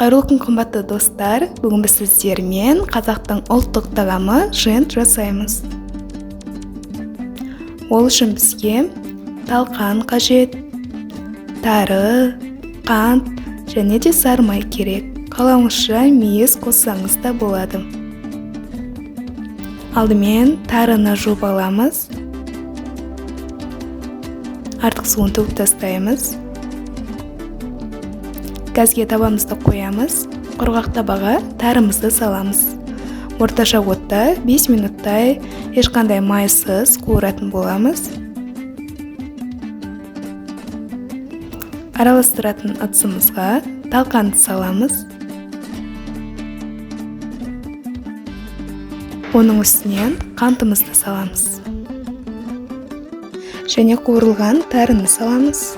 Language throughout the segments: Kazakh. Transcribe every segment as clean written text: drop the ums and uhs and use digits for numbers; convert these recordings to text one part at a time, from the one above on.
Қайырлы күн, қымбатты достар! Бүгін біз сіздермен қазақтың ұлттық тағамы жент жасаймыз. Ол үшін бізге талқан қажет, тары, қант және де сары май керек. Қалауыңызша мейіз қоссаңыз да болады. Алдымен тарыны жуып аламыз. Артық суын төгіп тастаймыз. Газге табамызды қоямыз. Құрғақ табаға тарымызды саламыз. Орташа отта 5 минуттай ешқандай майсыз қуыратын боламыз. Араластыратын ыдысымызға талқанды саламыз. Оның үстінен қантымызды саламыз. Және қуырылған тарыны саламыз.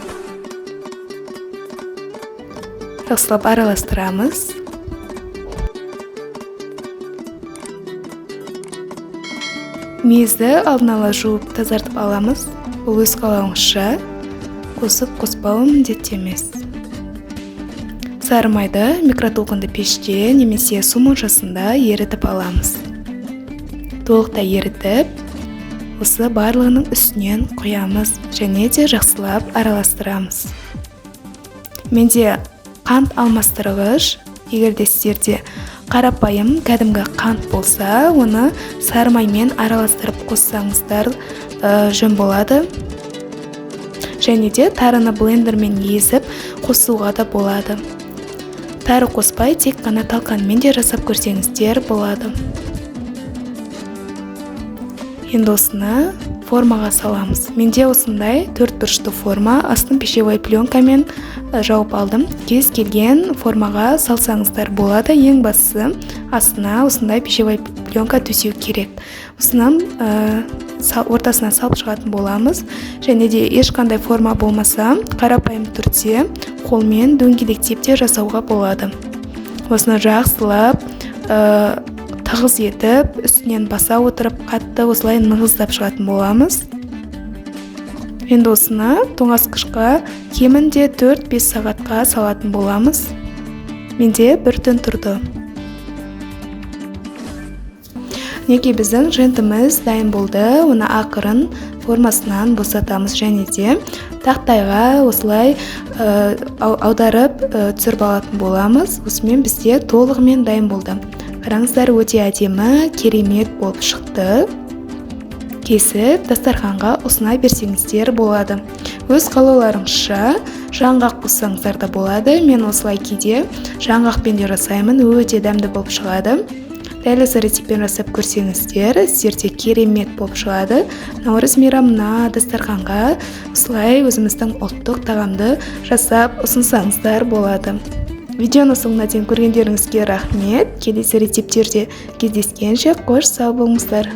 Жақсылап араластырамыз. Мейізді алдын ала жуып тазартып аламыз. Бұл өз қалауыңызша, қосып қоспау міндетті емес. Сары майды микротолқынды пеште немесе су моншасында ерітіп аламыз. Толықтай ерітіп, осы барлығының үстінен құямыз және де жақсылап араластырамыз. Менде қант алмастырғыш, егер де сіздерде қарапайым кәдімгі қант болса, оны сары маймен араластырып қоссаңыздар жөн болады. Және де тарыны блендермен езіп қосуға да болады. Тары қоспай тек қана талқанмен де жасап көрсеңіздер болады. Енді осыны формаға саламыз. Менде осындай төрт бұрышты форма, астын пищевой пленкамен жауып алдым. Кез келген формаға салсаңыздар болады. Ең бастысы астына осындай пищевой пленка төсеу керек. Осының ортасына салып шығатын боламыз. Және де ешқандай форма болмаса, қарапайым түрде қолмен дөңгелектеп те жасауға болады. Осыны жақсылап тығыз етіп, үстінен баса отырып, қатты осылай нығыздап шығатын боламыз. Енді осыны тоңазытқышқа кемінде 4-5 сағатқа салатын боламыз. Менде бір түн тұрды. Неге біздің жентіміз дайын болды, оны ақырын формасынан босатамыз және де тақтайға осылай аударып түсіріп алатын боламыз. Осымен бізде толығымен дайын болды. Қараңыздар, өте әдемі, керемет болып шықты. Кесіп, дастарханға ұсына берсеңіздер болады. Өз қалауларыңызша жаңғақ қоссаңыздар да болады. Мен осылай кейде жаңғақпен де жасаймын, өте дәмді болып шығады. Дәл осы рецептпен жасап көрсеңіздер, сіздерде керемет болып шығады. Наурыз мейрамына дастарханға осылай өзіміздің ұлттық тағамды жасап ұсынсаңыздар болады. Видеоны соңына дейін көргендеріңізге рахмет. Келесі рецепттерде кездескенше қош сау болыңыздар.